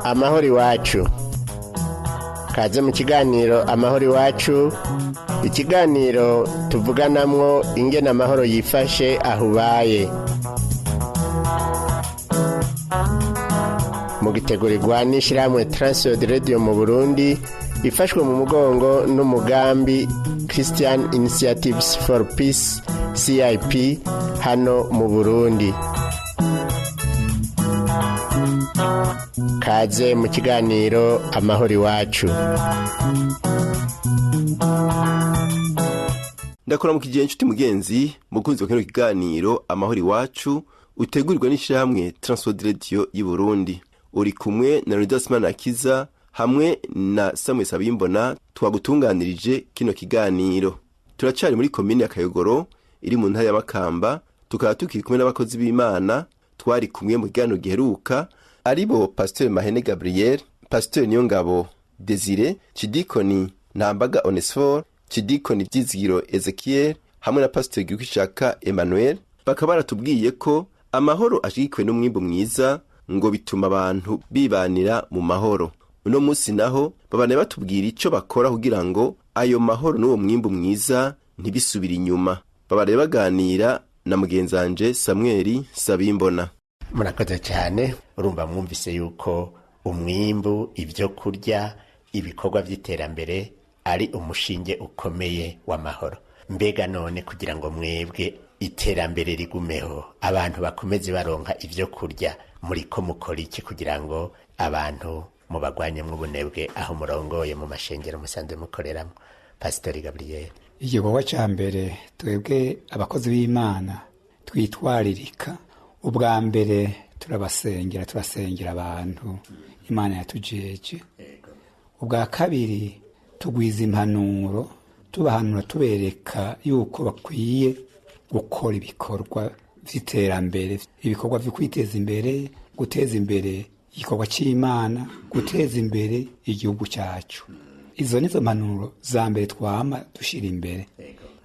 Amahoro iwacu. Kaze mu kiganiro Amahoro iwacu, ikiganiro tuvuganamwo ingene amahoro yifashe aho ubaye. Mugitegurirwa n'ishyirahamwe Transworld Radio mu Burundi, ifashwe mu mugongo n'umugambi Christian Initiatives for Peace, CIP, hano mu Burundi. Kaze mu kiganiro Amahoro iwacu. Ndakuramukije inshuti mugenzi mukunzi wa kino kiganiro Amahoro iwacu, utegurirwa n'ishyirahamwe Transworld Radio y'u Burundi. Uri kumwe na Leonidas Manakiza hamwe na Samuel Sabimbona, twagutunganirije kino kiganiro. Turacari muri komine ya Kayogoro iri mu ntara ya Makamba, tukaba tukiri kumwe n'abakozi b'Imana twari kumwe mu kiganiro giheruka, aribo Pasteur Mahene Gabriel, Pasteur Niyongabo Desire, Cidikoni Ntambaga Onesphore, Cidikoni Vyizigiro Ezekiel hamwe na Pasteur Girukishaka Emmanuel. Bakaba baratubwiye ko amahoro ashigikiwe n'umwimbu mwiza ngo bituma abantu bibanira mu mahoro. Uno munsi naho babane batubwira ico bakora kugira ngo ayo mahoro n'uwo mwimbu mwiza ntibisubire inyuma. Babane baganira na mugenzanje Samweli Sabimbona. Murakoze cyane. Urumva mwumvise yuko umwimbu, ibyo kurya, ibikorwa by'iterambere ari umushinge ukomeye w'amahoro. Mbega none kugira ngo mwebwe iterambere rigumeho, abantu bakomeze baronka ibyo kurya, muriko mukora iki kugira ngo abantu mubagwanyemwo ubunebwe aho murongoye mu mashengero musanzwe mukoreramo? Pasitori Gabriel. Igikorwa cya mbere twebwe abakozi b'Imana twitwaririka, ubwa mbere turabasengera, turasengera abantu Imana yatujeje. Ubwa kabiri tugwiza impanuro, tubahanura, tubereka yuko bakwiye gukora ibikorwa vy'iterambere, ibikorwa vyo kwiteza imbere, guteza imbere igikorwa c'Imana, guteza imbere igihugu cyacu. Izo nizo mpanuro za mbere twama dushira imbere.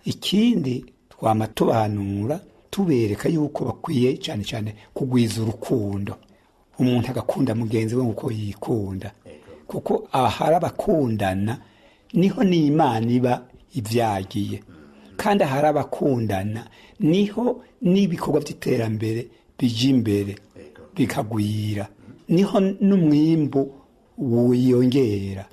Ikindi twama tubahanura, tubereka yuko bakwiye cyane cyane kugwiza urukundo, umuntu agakunda mugenzi we nkuko yikunda, kuko ahari abakundana niho n'Imana iba ibyagiye, kandi ahari abakundana niho n'ibikorwa by'iterambere bijya imbere bikagwira, niho n'umwimbu wiyongera,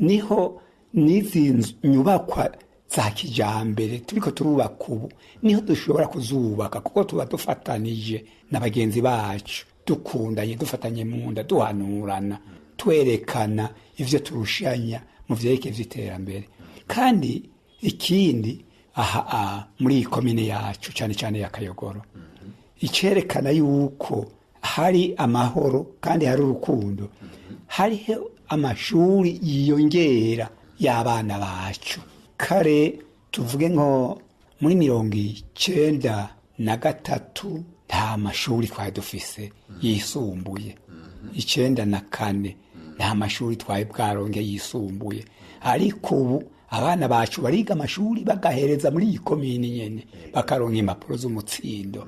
niho n'izi nyubakwa za kijambere turiko turubaka ubu niho dushobora kuzubaka, kuko tuba dufatanije na bagenzi bacu, dukundanye, dufatanye mu nda, duhanurana, twerekana ivyo turushanya mu vyerekeye vy'iterambere. Kandi ikindi, aha muri iyi komine yacu, cyane cyane ya Kayogoro, icerekana yuko hari amahoro kandi hari urukundo, hariho amashuri yiyongera y'abana bacu. Kare, tuvuge nko muri 93, nta mashuri twari dufise yisumbuye. 94 nta mashuri twari bwaronge yisumbuye, ariko ubu abana bacu bariga amashuri bagahereza muri iyi komini nyene, bakaronka impapuro z'umutsindo.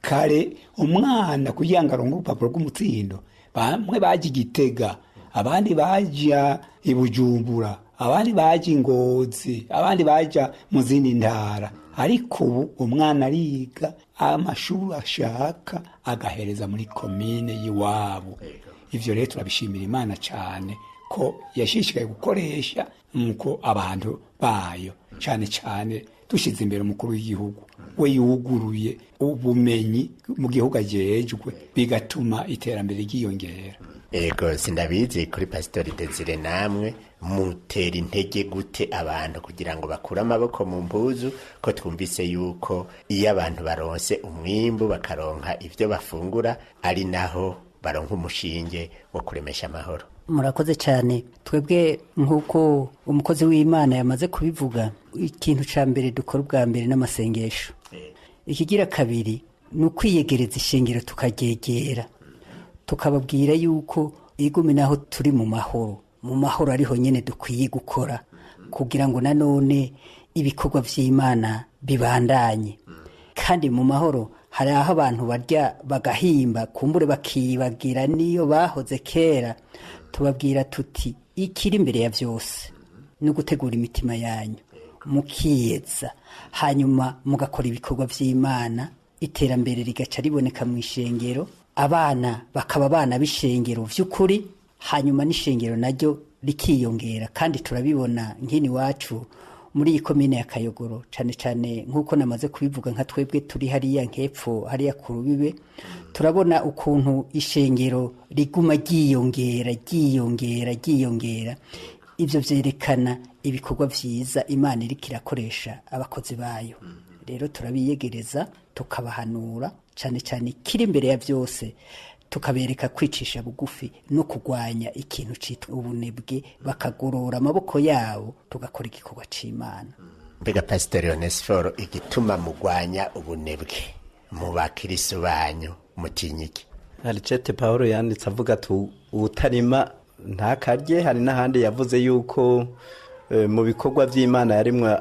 Kare umwana kugira ngo aronke urupapuro rw'umutsindo, bamwe baja Igitega, abandi baja i Bujumbura, abandi baja i Ngozi, abandi baja mu zindi ntara, ariko ubu umwana ariga amashuri ashaka agahereza muri komine y'iwabo. Ivyo rero turabishimira Imana cyane ko yashishikaye gukoresha nuko abantu bayo, cyane cyane dushize imbere umukuru w'igihugu, we yuguruye ubumenyi mu gihugu ajejwe, bigatuma iterambere ryiyongera. Ego, sindabizi kuri Pasitori Desire, namwe mutera intege gute abantu kugira ngo bakure amaboko mu mpuzu, ko twumvise yuko iyo abantu baronse umwimbu, bakaronka ibyo bafungura, ari naho baronka umushinge wo kuremesha amahoro? Murakoze cyane. Twebwe, nk'uko umukozi w'Imana yamaze kubivuga, ikintu cya mbere dukora ubwa mbere n'amasengesho. Ikigira kabiri ni ukwiyegereza ishengero, tukaryegera, tukababwira yuko igumi naho turi mu mahoro, mu mahoro ariho nyine dukwiye gukora kugira ngo nanone ibikorwa by'Imana bibandanye. Kandi mu mahoro Hari aho abantu barya bagahimba, kumbure bakibagira niyo bahoze kera. Tubabwira tuti ikiri imbere ya byose ni ugutegura imitima yanyu, mukiyeza, hanyuma mugakora ibikorwa by'Imana, iterambere rigaca riboneka mu ishengero, abana bakaba abana b'ishengero by'ukuri, hanyuma n'ishengero naryo rikiyongera. Kandi turabibona nk'ino iwacu muri iyi komine ya Kayogoro, cyane cyane nk'uko namaze kubivuga, nka twebwe turi hariya nk'epfo hariya ku rubibe, turabona ukuntu ishengero riguma ryiyongera, ryiyongera, ryiyongera. Ibyo byerekana ibikorwa byiza Imana iriko irakoresha abakozi bayo. Rero turabiyegereza, tukabahanura, cyane cyane ikiri imbere ya byose tukabereka kwicisha bugufi no kurwanya ikintu cyitwa ubunebwe, bakagorora amaboko yabo, tugakora igikorwa cy'Imana. Mbega Pasiteri Onesiforo, igituma mugwanya ubunebwe mu bakirisu banyu, mutinya iki? Aricete Paul yanditse avuga ati utarima ntakarye. Hari n'ahandi yavuze yuko mu bikorwa by'Imana yarimwe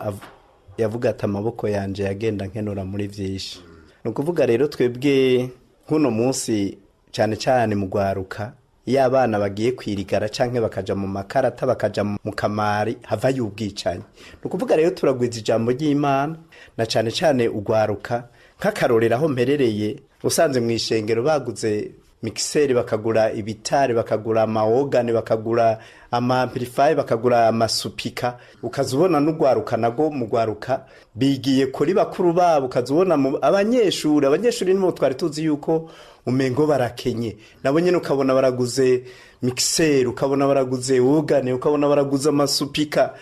yavuga ati amaboko yanje yagenda nkenura muri byinshi. Ni ukuvuga rero twebwe nk'uno munsi, cyane cyane mu gwaruka, iyo abana bagiye kwirigara canke bakaja mu makarata, bakaja mu kamari, havayo ubwicanyi. Ni ukuvuga rero turagwiza ijambo ry'Imana na cyane cyane ugwaruka. Nk'akarorero, aho mperereye, usanze mu ishengero baguze mixeur, bakagura ibitari, bakagura amaorgane, bakagura amaamplifier, bakagura amasupika, ukaza ubona n'ugwaruka nago mu gwaruka bigiye kuri bakuru babo. Ukaza ubona abanyeshuri nibo twari tuzi yuko umengo barakenye, nabo nyene ukabona baraguze mixeur, ukabona baraguze organe, ukabona baraguze amasupika.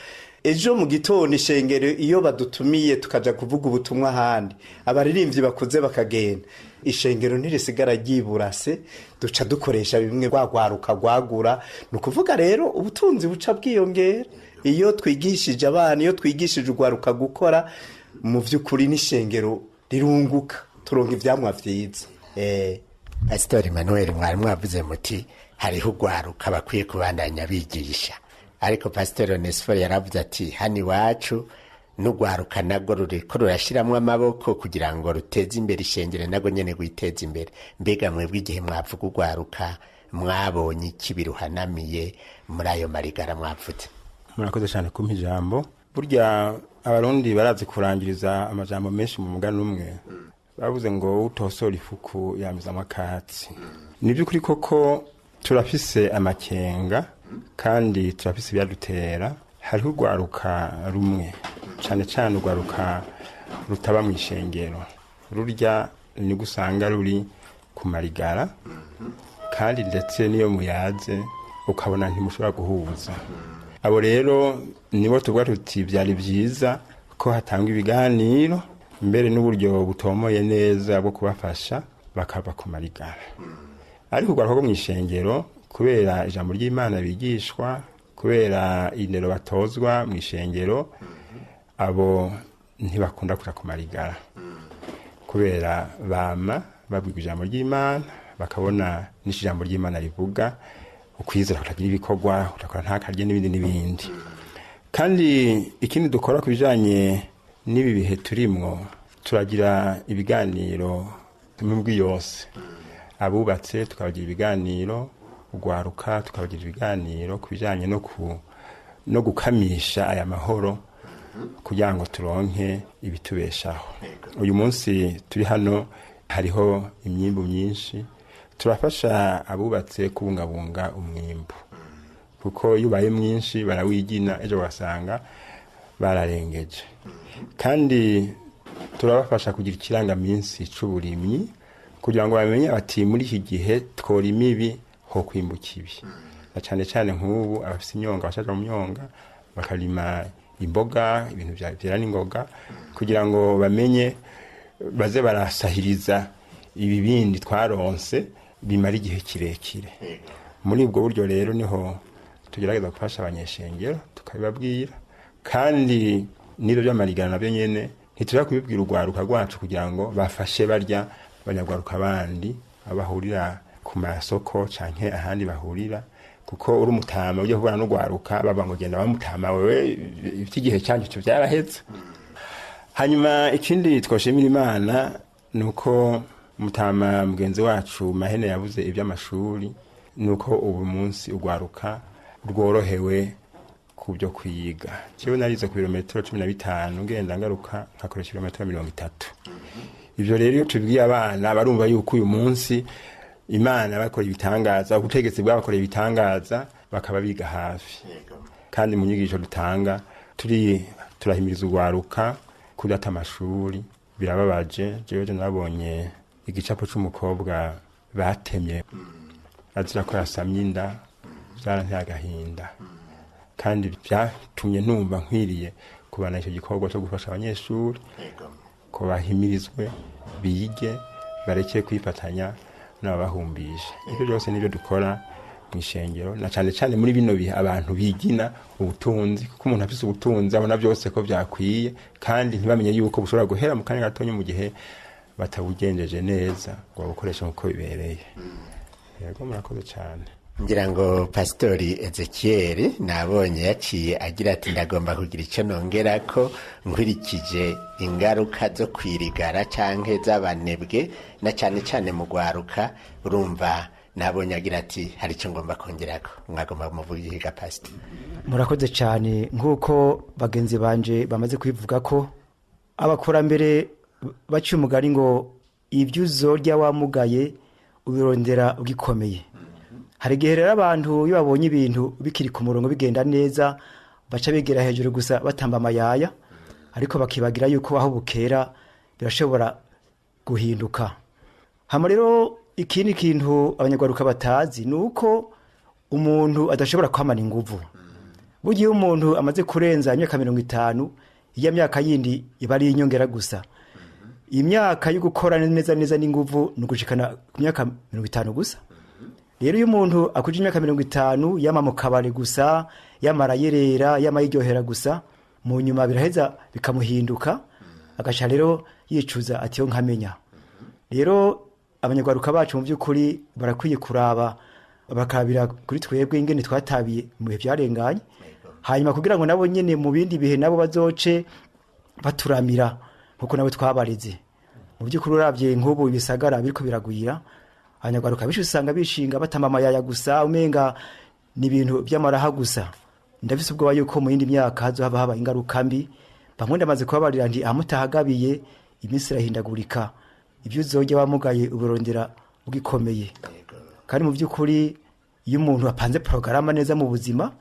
Ejo mu gitondo ishengero iyo badutumiye tukaja kuvuga ubutumwa ahandi, abaririmbyi bakuze bakagenda, ishengero ntirisigara ryiburase, duca dukoresha bimwe rwagwaruka rwagura. Ni ukuvuga rero ubutunzi buca bwiyongera iyo twigishije abana, iyo twigishije urwaruka gukora. Mu by'ukuri n'ishengero rirunguka, turonka ivyamwa vyiza. Pasitori Emmanuel, mwari mwavuze muti hariho urwaruka bakwiye kubandanya bigisha, ariko Pasitori Onesiforo yaravuze ati hano iwacu n'urwaruka narwo ruriko rurashiramwo amaboko kugira ngo ruteze imbere ishengero, narwo nyene rwiteze imbere. Mbega mwebwe igihe mwavuga urwaruka, mwabonye iki biruhanamiye muri ayo marigara mwavuze? Murakoze cyane kumpa ijambo. Burya Abarundi barazi kurangiriza amajambo menshi mu mugani umwe. Bavuze ngo utosora ifuku yamiza amakatsi. Ni by'ukuri koko turafise amakenga kandi turafise ibyadutera. Hariho urwaruka rumwe, cyane cyane urwaruka rutaba mu ishengero, rurya nibwo usanga ruri ku marigara, kandi ndetse n'iyo muyaze ukabona ntimushobora guhuza. Abo rero nibo tuvuga tuti byari byiza ko hatangwa ibiganiro mbere n'uburyo butomoye neza bwo kubafasha bakava ku marigara. Ariko urwaruka rwo mu ishengero, kubera ijambo ry'Imana bigishwa, kubera indero batozwa mu ishengero, abo ntibakunda kuja ku marigara, kubera bama babwirwa ijambo ry'Imana, bakabona n'icyo ijambo ry'Imana rivuga: ukwizera kutagira ibikorwa utakora ntakarye, n'ibindi n'ibindi. Kandi ikindi dukora ku bijanye n'ibi bihe turimwo, turagira ibiganiro imigwi yose. Abubatse tukabagira ibiganiro, urwaruka tukabagira ibiganiro ku bijanye no gukamisha aya mahoro kugira ngo turonke ibitubeshaho. Uyu munsi turi hano hariho imyimbu myinshi. Turafasha abubatse kubungabunga umwimbu, kuko iyo ubaye mwinshi barawigina, ejo basanga bararengeje. Kandi turabafasha kugira ikirangaminsi c'uburimyi kugira ngo bamenye bati muri iki gihe tworima ibi, ho kwimbuka ibi. Na cane cane nk'ubu abafise imyonga bashaje mu myonga bakarima imboga, ibintu vyera n'ingoga, kugira ngo bamenye baze barasahiriza ibi bindi twaronse bimara igihe kirekire. Muri ubwo buryo rero niho tugerageza gufasha abanyeshengero, tukabibabwira. Kandi n'ibyo by'amarigara nabyo nyene ntituja kubibwira urwaruka rwacu kugira ngo bafashe barya abanyarwaruka bandi aho bahurira ku masoko canke ahandi bahurira, kuko uri umutama ujya kubana n'urwaruka, bavuga ngo genda bamutama wewe, iby'igihe cyanyu cyo byarahetse. Hanyuma ikindi twoshimira Imana Ni uko mutama mugenzi wacu Mahene yabuze iby'amashuri, ni uko ubu munsi urwaruka rworohewe ku byo kwiga. Jewe narize ku birometero 15 ngenda ngaruka, nkakoresha ibirometero 30. Ibyo rero iyo tubwiye abana, barumva yuko uyu munsi Imana bakora ibitangaza, ubutegetsi bwabakoreye ibitangaza, bakaba biga hafi. Kandi mu nyigisho dutanga turi turahimiriza urwaruka kudata amashuri. Birababaje, jewe nabonye igicapo c'umukobwa batemye azira ko yasamye inda, byaranteye agahinda, kandi byatumye numva nkwiriye kubana icyo gikorwa cyo gufasha abanyeshuri ko bahimirizwe bige, bareke kwifatanya n'ababahumbisha. Ibyo byose nibyo dukora mu ishengero, na cyane cyane muri bino bihe abantu bigina ubutunzi, kuko umuntu afise ubutunzi abona byose ko byakwiye, kandi ntibamenye yuko bushobora guhera mu kanya gatonya mu gihe batabugenjeje neza ngo babukoreshe nk'uko bibereye. Yego, murakoze cyane. Ngira ngo Pasitori Ezekiel nabonye yaciye agira ati: "Ndagomba kugira icyo nongera ko nkurikije ingaruka zo kwirigara canke z'abanebwe, na cyane cyane mu gwaruka." Urumva nabonye agira ati: "Hari icyo ngomba kongerako." Mwagomba muvugiga, Pasiteri? Murakoze cyane. Nk'uko bagenzi banje bamaze kubivuga ko abakurambere baciye umugani ngo ibyo uzorya wamugaye ubirondera ugikomeye. Hari igihe rero abantu iyo babonye ibintu bikiri ku murongo, bigenda neza, baca bigera hejuru gusa batamba amayaya, ariko bakibagira yuko aho bukera birashobora guhinduka. Hama rero ikindi kintu abanyarwanda batazi ni uko umuntu adashobora kwamana inguvu. Burya iyo umuntu amaze kurenza imyaka 50, iyo myaka yindi iba ari inyongera gusa. Imyaka yo gukora neza neza n'inguvu ni ugushikana ku myaka 50 gusa. Rero iyo umuntu akuje imyaka 50 yama mu kabari gusa, yama arayerera, yama yiryohera gusa, mu nyuma biraheza bikamuhinduka, agaca rero yicuza ati: "Yo nkamenya." Rero abanyarwanda bacu mu by'ukuri barakwiye kuraba, bakabira kuri twebwe ingene twatabiye mu bihe byarenganye, hanyuma kugira ngo nabo nyene mu bindi bihe nabo bazoce baturamira nkuko nabo twabareze. Mu by'ukuri uravye nk'ubu ibisagara biriko biragwira, abanyarwanda benshi usanga bishinga batama amayaya gusa, umenga ni ibintu by'amaraha gusa. Ndafise ubwoba yuko mu yindi myaka hazohava haba ingaruka mbi. Bamwe ndamaze kubabarira nti: "Ahamutahagabiye, iminsi irahindagurika, ibyo uzojya wamugaye uburondera ugikomeye." Kandi mu by'ukuri iyo umuntu apanze porogaramu neza mu buzima,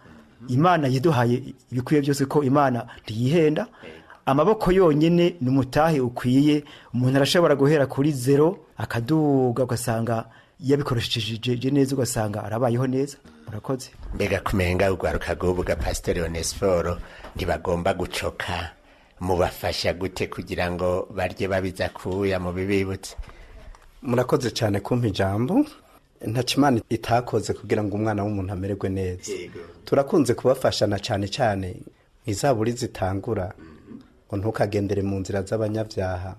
Imana yiduhaye ibikwiye byose, ko Imana ntiyihenda. Amaboko yonyine ni umutahe ukwiye. Umuntu arashobora guhera kuri zero akaduga, ugasanga yabikoresheje neza, ugasanga arabayeho neza. Murakoze. Mbega kumenga urwaruka rw'ubuga, Pasiteri Onesiforo, ntibagomba gucoka, mubafasha gute kugira ngo barye babiza kuya mu bibibutse? Murakoze cyane kumpa ijambo. Ntacyo Imana itakoze kugira ngo umwana w'umuntu amererwe neza. Turakunze kubafashana cyane cyane mu izaburi zitangura ngo: "Ntukagendere mu nzira z'abanyabyaha,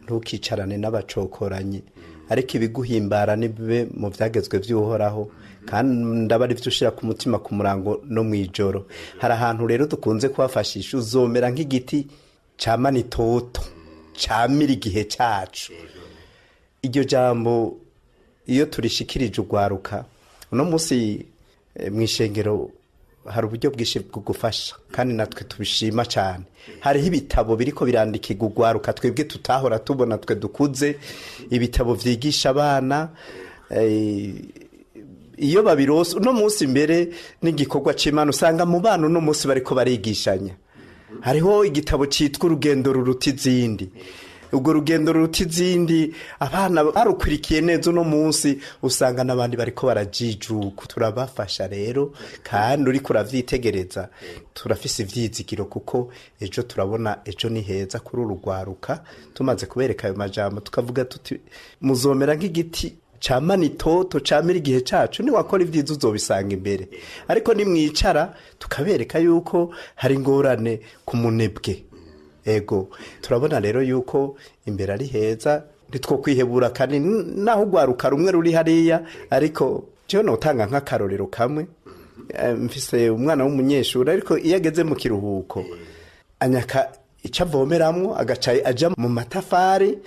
ntukicarane n'abacokoranyi, ariko ibiguhimbara nibibe mu byagezwe by'Uhoraho, kandi ndaba ari byo ushyira ku mutima ku murango no mu ijoro." Hari ahantu rero dukunze kubafashisha: "Uzomera nk'igiti cya manitoto camira igihe cyacu." Iryo jambo iyo turishikirije urwaruka uno munsi mu ishengero, hari uburyo bwinshi bwo gufasha, kandi natwe tubishima cyane. Hariho ibitabo biriko birandikirwa urwaruka twebwe tutahora tubona, twe dukuze, ibitabo byigisha abana. Iyo babirose uno munsi mbere n'igikorwa c'Imana, usanga mu bana uno munsi bariko barigishanya. Hariho igitabo cyitwa Urugendo ruruta izindi. Urwo rugendo ruruta izindi, abana barukurikiye neza uno munsi, usanga n'abandi bariko barajijuka. Turabafasha rero, kandi uriko uravyitegereza, turafise ivyizigiro, kuko ejo turabona ejo ni heza kuri uru rwaruka. Tumaze kubereka ayo majambo, tukavuga tuti: "Muzomera nk'igiti camana itoto camira igihe cacu, niwakora ibyiza uzobisanga imbere, ariko nimwicara." Tukabereka yuko hari ingorane ku munebwe. Ego, turabona rero yuko imbere ari heza, ntitwo kwihebura, kandi naho urwaruka rumwe ruri hariya. Ariko jewe notanga nk'akarorero kamwe. Mfise umwana w'umunyeshuri, ariko iyo ageze mu kiruhuko anyaka icyo avomeramwo, agaca aja mu matafari.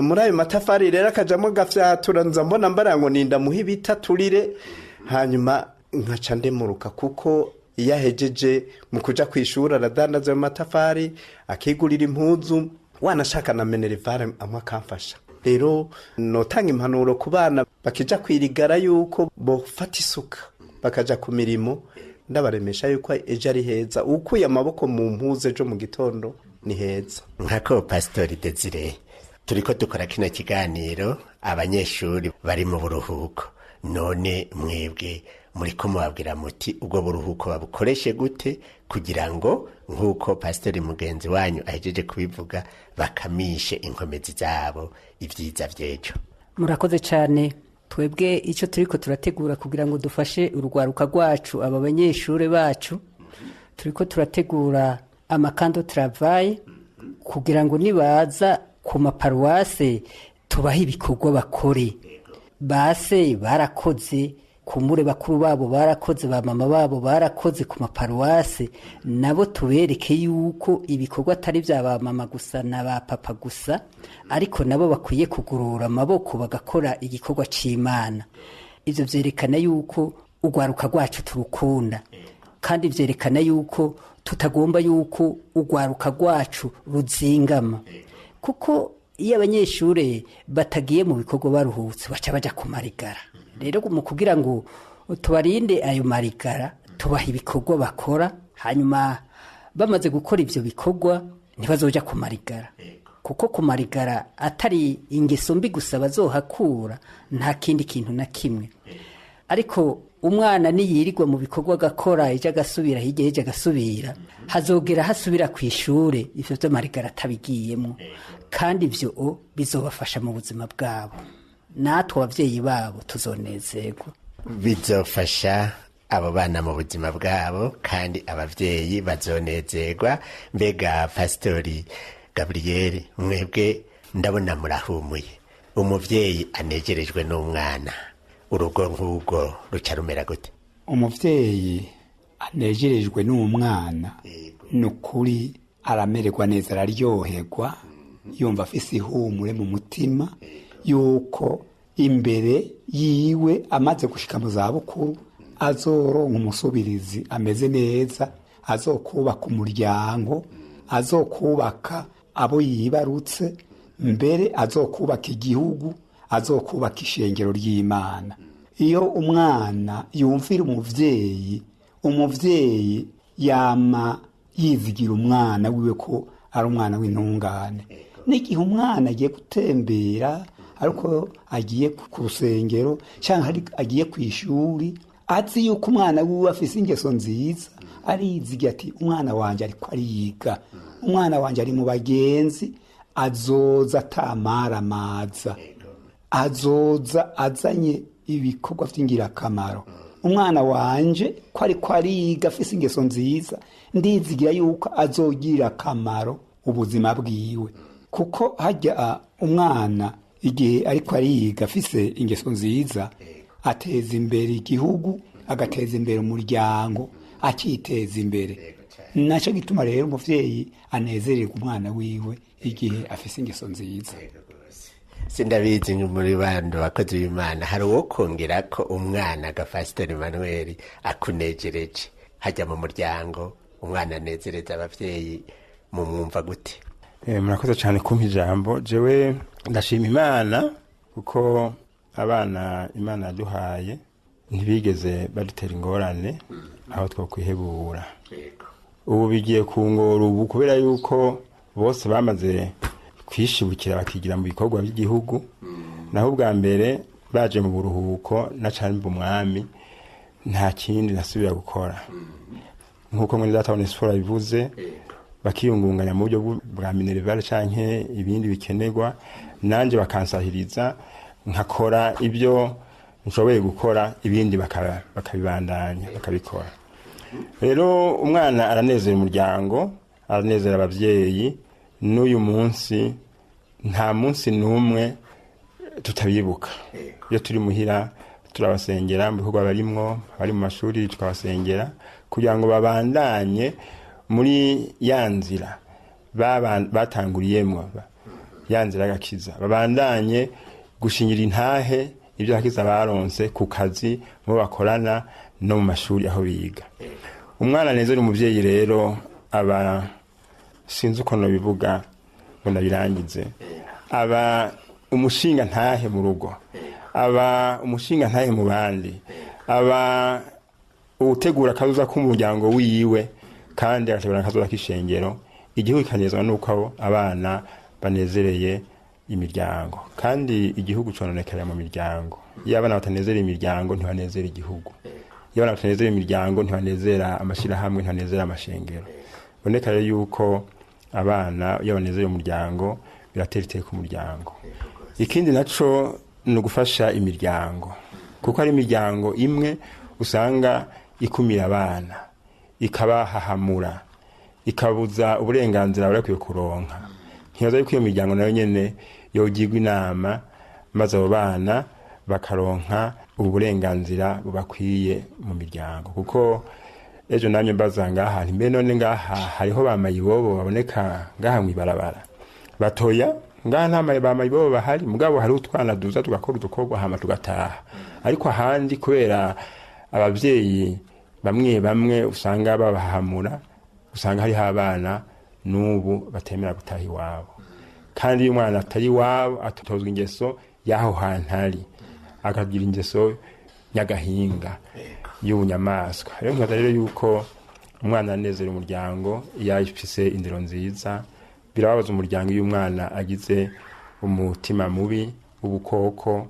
Muri ayo matafari rero akajamo agafyatura, nza mbona mbara ngo ninda muhe ibitaturire, hanyuma nkaca ndemuruka, kuko iyo ahejeje mu kuja kwishuri aradandaza ayo matafari akigurira impuzu, wanashaka na minerivare amwe akamfasha. Rero notanga impanuro ku bana bakija kwirigara yuko bofata isuka bakaja ku mirimo, ndabaremesha yuko ejo ari heza. Ukuye amaboko mu mpuzu ejo mu gitondo ni heza. Nkako Pasitori Desire, turiko dukora kino kiganiro abanyeshuri bari mu buruhuko, none mwebwe muriko mubabwira muti ubwo buruhuko babukoreshe gute kugira ngo, nk'uko pasitori mugenzi wanyu ahejeje kubivuga, bakamishe inkomezi zabo ibyiza vy'ejo? Murakoze cyane. Twebwe icyo turiko turategura kugira ngo dufashe urwaruka rwacu, aba banyeshuri bacu, turiko turategura amakando travail kugira ngo nibaza ku maparuwase tubahe ibikorwa bakore. Base barakoze, kumure bakuru babo barakoze, ba mama babo barakoze ku maparuwase, nabo tubereke yuko ibikorwa atari bya ba mama gusa na ba papa gusa, ariko nabo bakwiye kugorora amaboko bagakora igikorwa c'Imana. Ivyo vyerekana yuko urwaruka rwacu turukunda, kandi vyerekana yuko tutagomba yuko urwaruka rwacu ruzingama, kuko iyo abanyeshure batagiye mu bikorwa baruhutse baca baja kumarigara. Rero mu kugira ngo tubarinde ayo marigara, tubaha ibikorwa bakora, hanyuma bamaze gukora ivyo bikorwa ntibazoja kumarigara, kuko kumarigara atari ingeso mbi gusa bazohakura, nta kindi kintu na kimwe. Ariko umwana niyirirwa mu bikorwa agakora, ejo agasubira, hirya ejo agasubira, hazogera hasubira ku ishure ivyo vy'amarigara atabigiyemo, kandi ivyo bizobafasha mu buzima bwabo, natwe abavyeyi babo tuzonezerwa. Bizofasha abo bana mu buzima bwabo kandi abavyeyi bazonezerwa. Mbega Pasitori Gaburiyeri, mwebwe ndabona murahumuye. Umuvyeyi anejerejwe n'umwana, urugo nk'ubwo ruca rumera gute? Umuvyeyi anejerejwe n'umwana ni ukuri aramererwa neza, araryoherwa, yumva afise ihumure mu mutima yuko imbere yiwe amaze gushika mu zabukuru azoronka umusubirizi ameze neza, azokubaka umuryango, azokubaka abo yibarutse, mbere azokubaka igihugu, azokubaka ishengero ry'Imana. Iyo umwana yumvira umuvyeyi, umuvyeyi yama yizigira umwana wiwe ko ari umwana w'intungane. N'igihe umwana agiye gutembera, ariko agiye ku rusengero cyangwa agiye ku ishuri, azi yuko umwana wiwe afise ingeso nziza, arizigira ati umwana wanje ariko ariga, umwana wanje ari mu bagenzi, azoza atamaramaza, azoza azanye ibikorwa by'ingirakamaro. Umwana wanje ko ariko ariga afise ingeso nziza, ndizigira yuko azogirira akamaro ubuzima bwiwe, kuko hajya umwana igihe ariko ariga afise ingeso nziza ateza imbere igihugu, agateza imbere umuryango, akiteza imbere. Nacyo gituma rero umuvyeyi anezererwa umwana wiwe igihe afise ingeso nziza. Sindabizi, muri bandi bakozi b'Imana hari uwo kongera ko umwana ga Pasiteri Manuel akunejereje hajya mu muryango, umwana anezereza abavyeyi, mumwumva gute? Murakoze cyane kumpa ijambo. Jewe ndashima Imana kuko abana Imana yaduhaye ntibigeze badutera ingorane aho twokwihebura. Ubu bigiye kungora ubu kubera yuko bose bamaze kwishibukira bakigira mu bikorwa by'igihugu, naho ubwa mbere baje mu buruhuko na cane umwami nta kindi nasubira gukora, nk'uko mwene data Onesphore abivuze, bakiyungunganya mu buryo bwa minerval canke ibindi bikenerwa, nanje bakansahiriza nkakora ibyo nshoboye gukora, ibindi bakabibandanya bakabikora. Rero umwana aranezera umuryango, aranezera abavyeyi. N'uyu munsi nta munsi n'umwe tutabibuka. Iyo turi muhira turabasengera mu bikorwa barimwo, bari mu mashuri tukabasengera kugira ngo babandanye muri ya nzira batanguriyemwo. Ya nzira y'agakiza, babandanye gushingira intahe ibyo hakiza baronse ku kazi, mu bakorana no mu mashuri aho biga. Umwana anezera umuvyeyi rero aba, sinzi uko nobivuga ngo nabirangize, aba umushinga ntahe mu rugo, aba umushinga ntahe mu bandi, aba utegura akazoza k'umuryango wiwe, kandi agategura akazoza k'ishengero. Igihugu kikanezerwa n'uko abo abana banezereye imiryango, kandi igihugu cononekera mu miryango. Iyo abana batanezera imiryango, ntibanezera igihugu. Iyo abana batanezera imiryango, ntibanezera amashyirahamwe, ntibanezera amashengero. Boneka rero yuko abana iyo banezera umuryango, biratera iteka umuryango. Ikindi naco ni ugufasha imiryango, kuko hari imiryango imwe usanga ikumira abana, ikabahahamura, ikabuza uburenganzira bari bakwiye kuronka. Ntibaza yuko iyo miryango nayo nyene yogirwa inama, maze abo bana bakaronka ubu burenganzira bubakwiye mu miryango. Kuko ejo namye mbaza ngaha nti: "Mbe none ngaha hariho ba mayibobo baboneka ngaha mw'ibarabara?" Batoya, ngaha nta ba mayibobo bahari, mugabo hari utwana duza tugakora udukorwa hama tugataha. Ariko ahandi, kubera abavyeyi bamwe bamwe usanga babahamura, usanga hariho abana n'ubu batemera gutaha iwabo. Kandi iyo umwana atari iwabo, atozwa ingeso y'aho hantu ari, akagira ingeso nyagahinga y'ubunyamaswa. Rero nkibaza rero yuko umwana anezera umuryango iyo afise indero nziza. Birababaza umuryango iyo umwana agize umutima mubi w'ubukoko,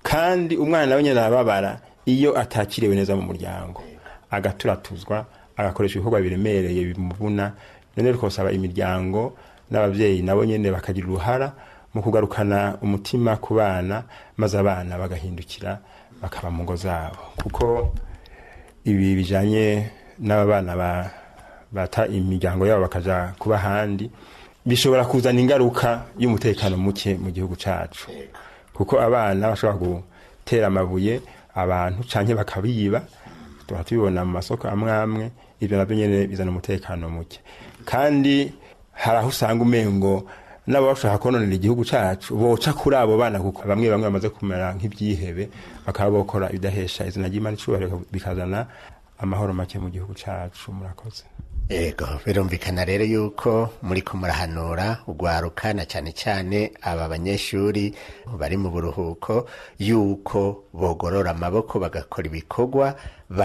kandi umwana nawe nyine arababara iyo atakiriwe neza mu muryango, agaturatuzwa, agakoresha ibikorwa biremereye bimuvuna. None twosaba imiryango n'ababyeyi nabo nyene bakagira uruhara mu kugarukana umutima ku bana, maze abana bagahindukira bakaba mu ngo zabo, kuko ibi bijanye n'aba bana bata imiryango yabo bakaja kuba ahandi bishobora kuzana ingaruka y'umutekano muke mu gihugu cacu, kuko abana bashobora gutera amabuye abantu canke bakabiba, tuba tubibona mu masoko amwe amwe. Ibyo nabyo nyene bizana umutekano muke. Kandi hari aho usanga umengo nabo bashaka kononera igihugu cacu boca kuri abo bana, kuko bamwe bamwe bamaze kumera nk'ibyihebe, bakaba bokora ibidahesha izina ry'Imana icubahiro, bikazana amahoro make mu gihugu cacu. Murakoze. Ego, birumvikana rero yuko muri ko murahanura ugwaruka, na cyane cyane aba banyeshuri bari mu buruhuko, yuko bogorora amaboko bagakora ibikorwa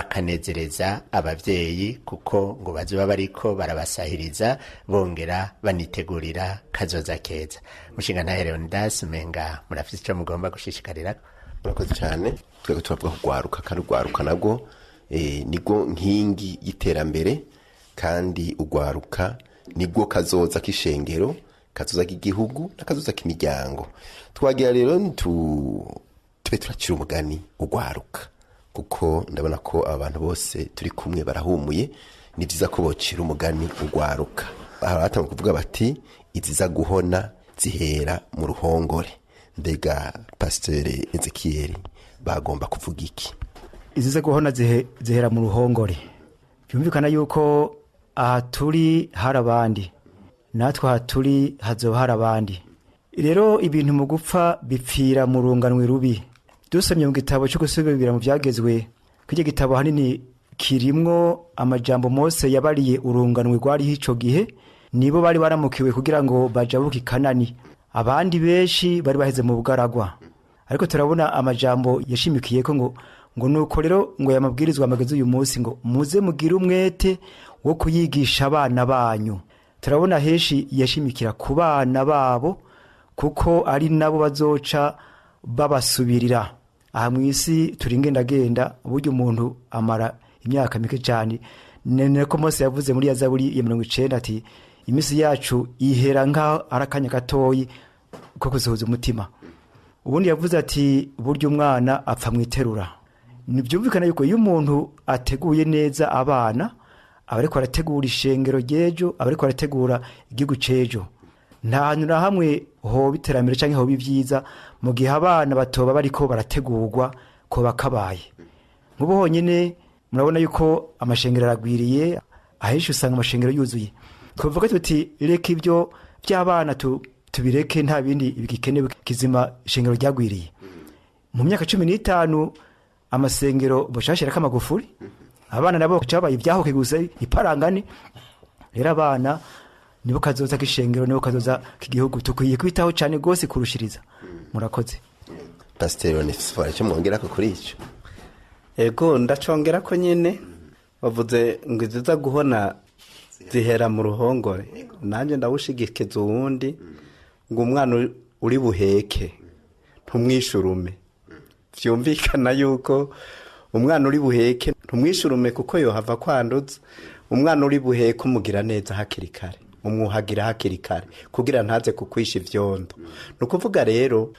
bakanezereza abavyeyi, kuko ngo bazoba bariko barabasahiriza bongera banitegurira kazoza keza. Mushinga ntahe Leonidas, umenga murafise ico mugomba gushishikarira? Murakoze cyane. Twebwe turavuga kugwaruka, kandi ugwaruka nabwo nibwo nkingi y'iterambere, kandi ugwaruka nibwo kazoza k'ishengero, kazoza k'igihugu n'akazoza k'imiryango. Twagira rero tube turacira umugani ugwaruka, kuko ndabona ko abantu bose turi kumwe barahumuye. Ni byiza ko bocira umugani ugwaruka. Aha batanguye kuvuga bati: "Iziza guhona zihera mu ruhongore." Mbega Pasiteri Ezekiyeli, bagomba kuvuga iki? Izize guhona zihera mu ruhongore. Byumvikana yuko aha turi hari abandi, natwe aha turi hazoba hari abandi. Rero ibintu mu gupfa bipfira mu runganwe rubi. Dusomye mu gitabo cyo gusubira mu byagezwe, ko icyo gitabo ahanini kirimwo amajambo Mose yabariye urunganwe rwariho ico gihe, nibo bari baramukiwe kugira ngo bajabuke i Kanani. Abandi benshi bari baheze mu bugaragwa. Ariko turabona amajambo yashimikiye ko ngo nuko rero ngo aya mabwirizwa amageze uyu munsi, ngo muze mugire umwete wo kuyigisha abana banyu. Turabona henshi yashimikira ku bana babo, kuko ari nabo bazoca babasubirira. Aha mu isi turi ngendagenda. Burya umuntu amara imyaka mike cyane. Niko Mose yavuze muri ya Zaburi ya 90 ati: "Iminsi yacu ihera nk'aho ari akanya gatoyi ko gusuhuza umutima." Ubundi yavuze ati: "Burya umwana apfa mu iterura." Ntibyumvikana yuko iyo umuntu ateguye neza abana, aba ariko arategura ishengero ry'ejo, aba ariko arategura igihugu c'ejo. Nta hantu na hamwe hoba iterambere cyangwa hoba ibyiza mu gihe abana batoba bariko barategurwa ko bakabaye. Nk'ubu honyine murabona yuko amashengero aragwiriye, ahenshi usanga amashengero yuzuye. Twavuga tuti: "Reka ibyo by'abana." Tubireke, nta bindi bigikenewe kizima. Ishengero ryagwiriye mu myaka 15, amasengero bashashirako amagufuri, abana nabo cabaye ibyahoke gusa, iparangane. Rero abana nibo kazoza k'ishengero, nibo kazoza k'igihugu, tukwiye kwitaho cyane rwose kurushiriza. Murakoze. Pasiteri Onesiforo, icyo mwongerako kuri icyo? Ego, ndacongera ko nyine bavuze ngo iziza guhona zihera mu ruhongore. Nanjye ndawushigikiza uwundi ngo umwana uri buheke ntumwishurume. Byumvikana yuko umwana uri buheke ntumwishurume, kuko yohava kwanduza. Umwana uri buheke umugira neza hakiri kare, umwuhagira hakiri kare kugira ntaze kukwisha ibyondo. Ni ukuvuga rero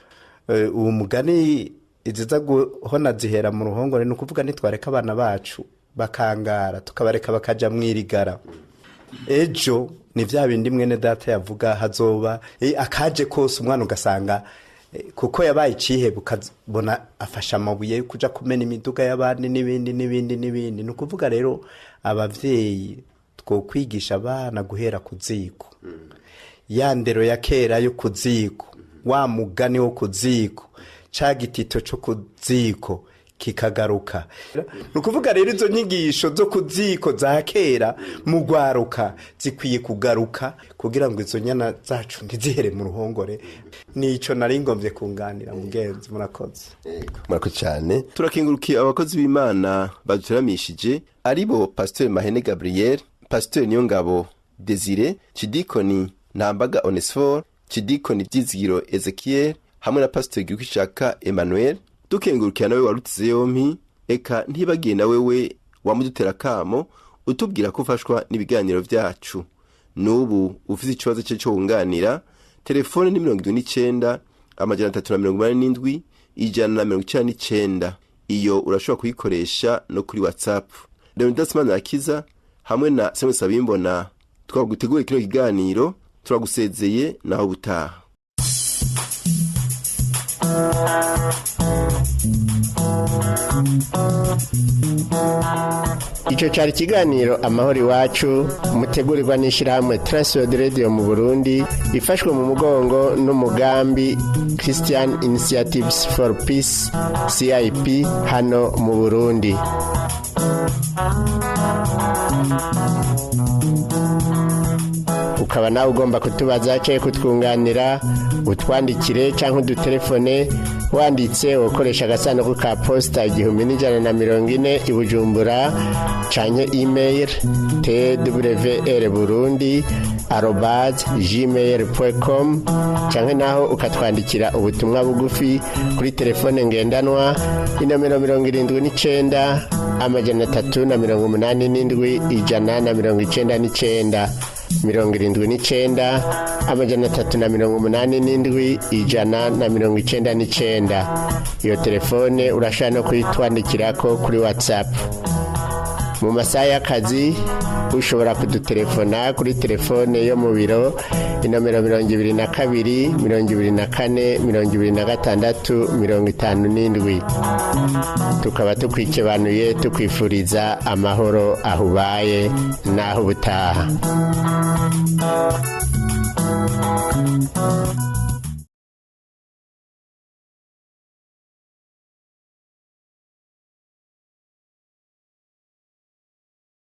uwo mugani iziza guhona zihera mu ruhongore, ni ukuvuga nitwareka abana bacu bakangara, tukabareka bakaja mwirigara, ejo ni bya bindi mwene data yavuga, hazoba akaje kose umwana ugasanga kuko yabaye icihebe, ukabona afashe amabuye yo kuja kumena imiduga y'abandi n'ibindi n'ibindi n'ibindi. Ni ukuvuga rero abavyeyi twokwigisha abana guhera ku ziko, ya ndero ya kera yo ku ziko, wa mugani wo ku ziko, ca gitito co ku ziko kikagaruka. Ni ukuvuga rero izo nyigisho zo ku ziko za kera mu rwaruka zikwiye kugaruka kugira ngo izo nyana zacu ntizihere mu ruhongore. Nico nari ngombye kunganira mugenzi. Murakoze. Murakoze cyane. Turakengurukiye abakozi b'Imana baduteramishije, aribo Pasiteri Mahene Gabriel, Pasiteri Niyongabo Desire, Cidikoni Ntambaga Onesphore, Cidikoni Byizigiro Ezekiel hamwe na Pasiteri Girukishaka Emmanuel. Dukengurukira nawe warutize yompi, eka ntibagiye na wewe wamudutera akamo utubwira ko ufashwa n'ibiganiro byacu. N'ubu ufite ikibazo cye cyo wunganira, telefone ni 79 387 199. Iyo urashobora kuyikoresha no kuri WhatsApp. Leonidas Manirakiza hamwe na Samuel Sabimbona twaguteguriye kino kiganiro, turagusezeye naho ubutaha. Icyo cyari ikiganiro Amahoro Iwacu, mutegurirwa n'ishyirahamwe Transworld Radio mu Burundi, ifashwe mu mugongo n'umugambi Christian Initiatives for Peace, CIP, hano mu Burundi. Ukaba nawe ugomba kutubaza cyangwa kutwunganira, utwandikire cyangwa udutelefone. Wanditse ukoresha agasanduku ka posita 1140 i Bujumbura, canke email twrburundi@gmail.com, canke naho ukatwandikira ubutumwa bugufi kuri telefone ngendanwa inomero 79 387 199, 79 387 199. Iyo telefone urashobora no kuyitwandikirako kuri WhatsApp. Mu masaha y'akazi ushobora kudutelefona kuri telefone yo mu biro, inomero 22 24 26 57. Tukaba tukwikebanuye, tukwifuriza amahoro aho ubaye n'aho ubutaha.